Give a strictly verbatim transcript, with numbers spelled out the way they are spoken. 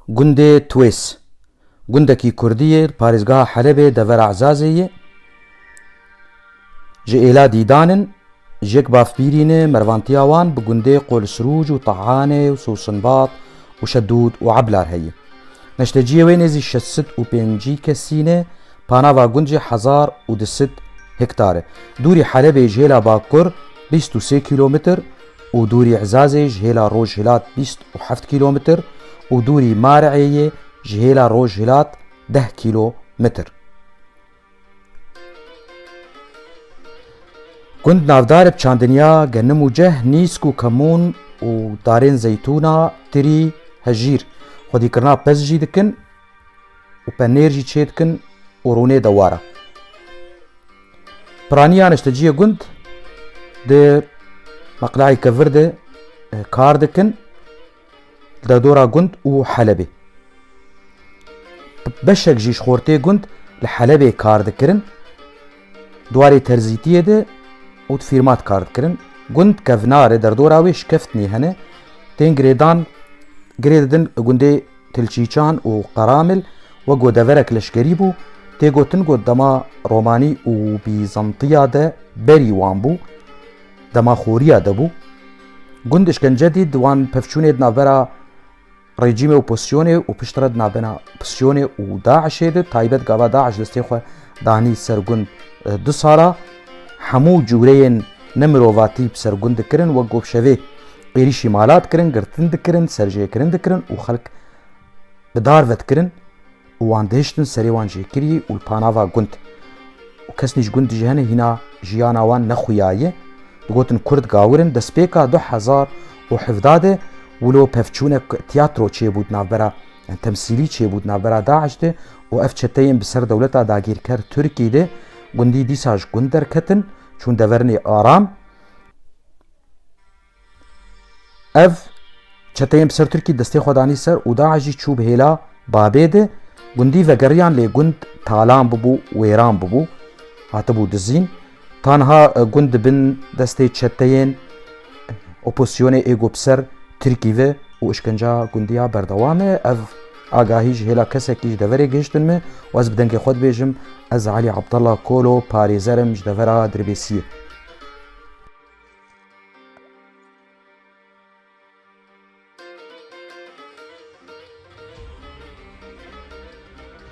Gundê Twês. Gundekî kurdî yê li parêzgeha Helebê devera Ezazê yê. Ji êla Dîdan in, ji yek bavpîrî ne, mervantiya wan bi gundê Qolisrûc û Tehanê û Sosinbat û Şedûd û Eblar heye. Neşteciyê wê nêzî şeş sed û pêncî kesî ne, panava gund jî hezar û du sed hektar e. Dûrî Helebê ji hêla bakur bîst û sê kîlometr û dûrî Ezazê ji hêla rojhilat bîst û heft kîlometr û dûrî Marihê yê ji hêla rojhilat deh kîlometr. Gund navdar e bi çandiniya genim û ceh, nîsk û kemûn û darên zeytûna, tirî, hejîr. Xwedîkirina pez jî dikin û penêr jî çêdikin û rûnê dewar e. Piraniya neşteciyê gund di meqleyê kevir de, e, kar dikin. Li derdora gund û Helebê. Beşek jî ji xortê gund li Helebê kar dikirin, di warê terzîtiyê de û di fîrma de kar dikirin. Gund kevnar e, derdora wê şikeftinê hene, tên girêdan, girê didin gundê Tilçîçan û Qeramil, wek ku deverek leşkerî bû, tê gotin ku dema Romanî û Bîzantiya de berî wan bû, dema xoriya de bû. Gund işkence dît di wan pevçûnê di navbera rejîmê opozisyonê û piştre di navbena opozisyonê û DAIŞê de, taybet gava DAIŞ destê xwe danî ser gund, e, du sala hemû cûreyên nemirovatî bi ser gund dikirin, wek ku bi şevê êrîşî mala dikirin, girtin dikirin, serjêkirin dikirin û xelk bi dar ve dikirin û wan dihiştin serê wan jêkirî û li panava gund. Û kesnî ji gund jî hene hîna jiyana wan nexuyaye. Digotin Kurd gawir in. Destpêka du hezar û hevdeh de wilo pevçûnek tiyatro çêbû di navbera, yani temsîlî çêbû di navbera DAIŞ de û ev çeteyên bi ser dewleta dagîrker Tirkî de gundî dîsa ji gund derketin, çûn devernê Aram. Ev çeteyên bi ser Tirkî destê xwe danî ser û DAIŞ jî çû bi hêla Babê de, gundî vegeriyan, lê gund talan bibû, wêran bibû, hatibû dizîn. Tanha, e, gund di bin destê çeteyên opozisyonê ê ku bi ser Tirkî ve û işkenca gundiya berdewam e. Ev agahî ji hêla kesekî ji deverê gihiştin me û ez bi dengê xwe dibêjim, ez Elî Abdallah Kolo, parêzer im ji devera Dirbêsiyê.